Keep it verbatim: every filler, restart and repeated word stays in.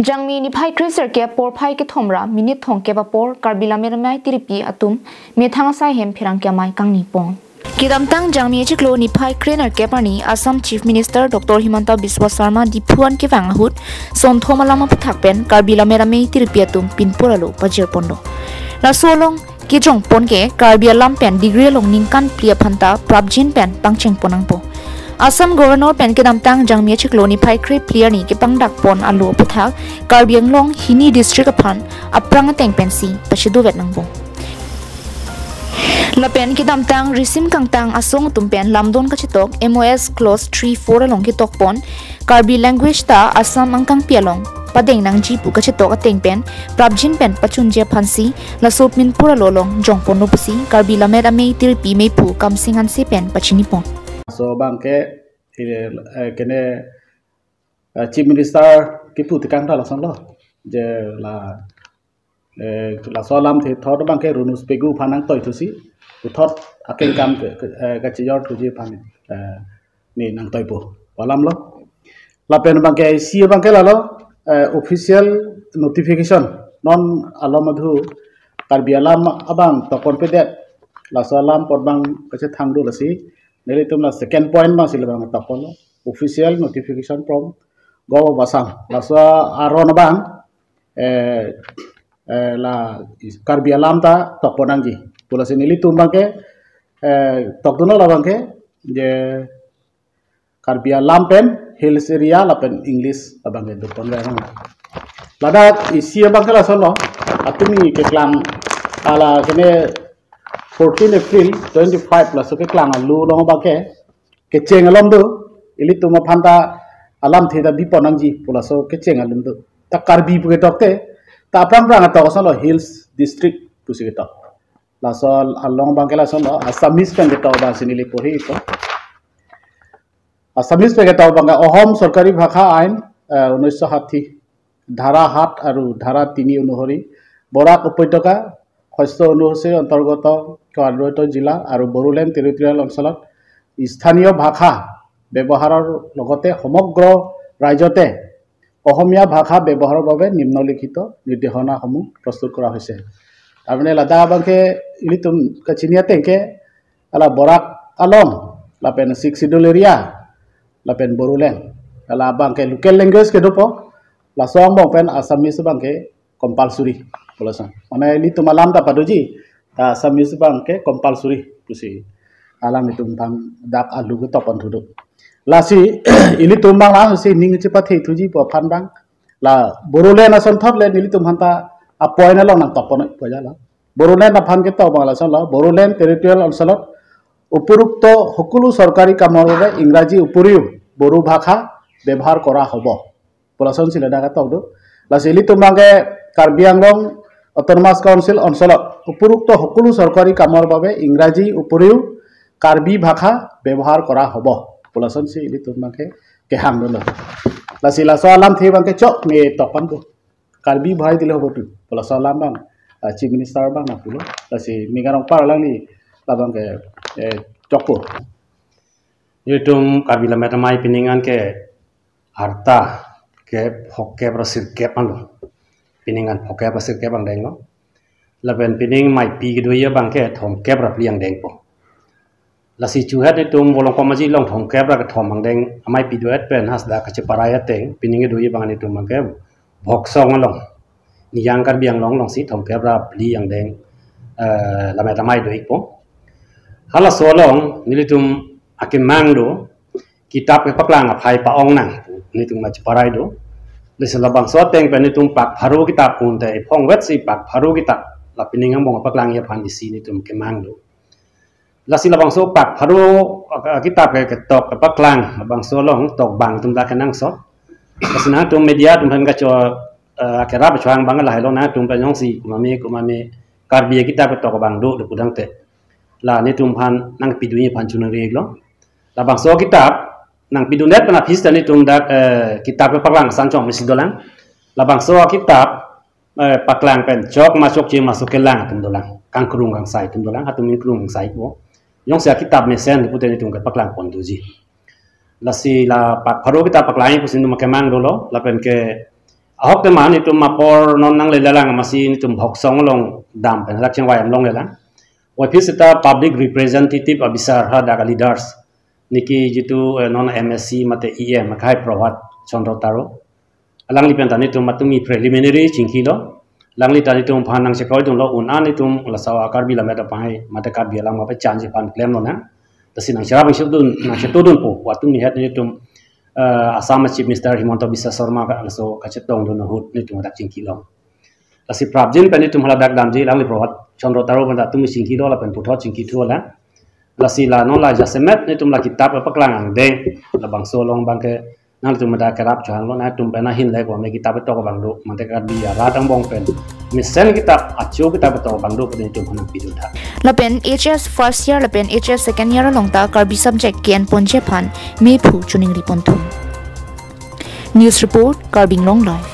Jangmi niphai kre sirkep porphai kethom ra minit thomkep apor Karbi Lammet Amei Tiripi atum methang asai hem pherangke amei kangni pon. Kedamtang Jangmi achiklo niphai kre nerkep arni Assam Chief Minister Doctor Himanta Biswa Sarma Diphu an kevang ahut sonthom alam aputhak pen Karbi Lammet Amei Tiripi atum pinpur alo pajir pon do. Laso along kejong pon ke Karbi alam pen degree along ningkan phli aphan ta prapjin pen pangcheng pon nangpo. Assam Governor pen kedamtang Jangmi achiklo niphai kre phli arni kepangdak pon alo aputhak Karbi Anglong hini district aphan aphrang ateng pensi pachedovet nangpo. Lapen kedamtang risim kangtang asong atum pen lamdon kachetok M O S clause three four along ketok pon Karbi language ta Assam angkangpi along padeng nangji pu kachetok ateng pen prapjin pen pachunji aphansi laso pinpur alo along jong pon lo pusi Karbi Lammet Amei Tiripi meiphu Kamsing Hanse pen pachini pon. So abang ke, eh, eh, kene, eh, Chief Minister kipu tekang ta lason lo. Je la, eh, laso alamthe thot abang ke Runus Pegu aphan nangtoi thusi, puthot akeng kam ke, ke, eh, kachijor thuji aphan, eh, ne nangtoipo pu alam lo. Lapen abang ke isi abang ke lalo, eh, official notification non alo madhu Karbi alam abang tokon pedet, laso alam apot abang kachethang do lasi nelitum la second point abangsi labang tokon lo, official notification from Govt of Assam. Laso aron abang, eh, eh, la Karbi alam ta tok pon nangji pu lasi nelitum abang ke, eh, tokdunlo labang ke, je Karbi alam pen hills area lapen English abang ke dopon le nang. Ladak isi abang ke lason lo, atumi keklang ala kene fourteen April twenty-five laso keklang alu along abang ke kecheng alom do, ilitum aphan ta alamthe ta bipon nangji pu laso kecheng alom do. Ta Karbi pu ketok te, ta aphrang phrang atok ason lo hills district pusi ketok. Laso along abang ke lason lo, Assamese pen ketok abangsi neli porhi to. Assamese pen ketok abang ke অসম চৰকাৰী ভাষা আইন, আহ, ঊনৈছশ ষাঠি, ধাৰা সাত আৰু ধাৰা তিনি অনুসৰি বৰাক উপত্যকা, শস্য অনুসূচীৰ অন্তৰ্গত কেন্দ্ৰীয়ভূত জিলা আৰু বড়োলেণ্ড টেৰিটৰিয়েল অঞ্চলত স্থানীয় ভাষা ব্যৱহাৰৰ লগতে সমগ্ৰ ৰাজ্যতে অসমীয়া ভাষা ব্যৱহাৰৰ বাবে নিম্নলিখিত নিৰ্দেশনাসমূহ প্ৰস্তুত কৰা হৈছে। Tarmane ladak abang ke ilitum kachini ateng ke ala Barak along, lapen Sixth Schedule area, lapen Bodoland, ala abang ke local language kedopo, laso angbong pen Assamese abang ke compulsory pu lason. Mane ilitum alam ta padoji, ta Assamese abang ke compulsory pusi alanglitum aphan dak alu ketok pon thu do. Lasi ilitum abang lasi ning chepathe thuji pu aphan abang, la Bodoland asonthot le nelitum aphan ta a-point along nangtok pon pu ja la. Bodoland aphan ketok abang lason lo, Bodoland territorial অঞ্চলত উপৰোক্ত সকলো চৰকাৰী কামৰ বাবে ইংৰাজী উপৰিও বড়ো ভাষা ব্যৱহাৰ কৰা হ'ব pu lasonsi ladak ketok do. Lasi ilitum abang ke Karbi Anglong Autonomous Council অঞ্চলত উপৰোক্ত সকলো চৰকাৰী কামৰ বাবে ইংৰাজী উপৰিও কাৰ্বি ভাষা ব্যৱহাৰ কৰা হ'ব pu lasonsi ilitum abang ke kehang dolo. Lasi laso alamthe abang ke chok ne tok pon do. Karbi bhai dile hobo tu pu laso alam abang, ah, Chief Minister abang nangpulo. Lasi ning arong parlang ni labang ke, eh, chokpo. Ilitum Karbi Lammet Amei pining an ke arta ke phokep ra sirkep anlo. Pining an phokep ra sirkep angdeng lo. Lapen pining maipi kedoji abang ke thomkep ra phli angdengpo. Lasi chuhet nelitum Volongkom Aji along thomkep ra kethom angdeng amaipi do-et pen hadak kacheparai ateng pining kedoji abang nelitum abang ke Voksong along, Nijang Karbi Anglong alongsi thomkep ra phli angdeng, eh, Lammet Amei do-ikpo. Halaso along nelitum akemang do, kitap kepaklang aphai pa-ong nang, nelitum kacheparai do. Lasi labangso ateng pen nelitum pak pharo kitap pun te iphong vetsi pak pharo kitap la pining angbong paklangji aphan isi nelitum kemang do. Lasi labangso pak pharo, ah, kitap ke ketok kepaklang, labangso along tok abang atum dak kenangsot. Lasi nangtum media atum aphan kacho, eh, kerap chwang abang lahai lo, nangtum pen jongsi kumame kumame Karbi kitap ketok abang do, do pudang te, la nelitum aphan nangpidunji aphan chunang ri lo. Labangso kitap nangpidundet pen aphi sita nelitum dak, eh, kitap kepaklang asan chong mesi dolang. Labangso kitap, eh, paklang pen chok ma chokche ma so kelang atum dolang, kangkrung kangsai atum dolang, hatum ingkrung kangsai po. Jongsi akitap mesen pute nelitum kepaklang pon doji. Lasi la pak pharo kitap paklang pusi nelitum kemang dolo, lapen ke Ahok tema netum apor non nanglelelang amatsi netum Bhoksong along dam pen dak chingvai am longlelang. Waphit seta public representative abisar hadak leaders niki jitu eh, non M A C mate E M akhai Prabhat Chandra Taro. Alangli pen ta netum matumi preliminary chingkilo. Alangli ta netum aphan nangchekroidunlo un-an netum laso Karbi Lammet Apanghai mate Karbi alam apechanji aphan klemlonang. Lasi nangcherap nangchetudun nangchetudunpo. Watumi het netum eh, Assam Chief Minister Himanta Biswa Sarma ka laso kachetongdun ahut netum dak chingkilo. Lasi prapjin pen netum haladak damji alangli Prabhat Chandra Taro pen ta tumi chingkilo lapen puthot chingkithulo. Lasi la non la jasemet netum la kitap paklang angdeng labangso along abangke nangtum meda kerap chohanglo, nangtum pen ahin le ko me kitap tok abang do mate Karbi arat angbong pen mesen kitap acho kitap tok abang do pen netum hanang pidun tha. Lapen H S first year lapen H S second year along ta Karbi subject ke-enponji aphan mephu choningri ponthum. News report, Karbi Anglong Live.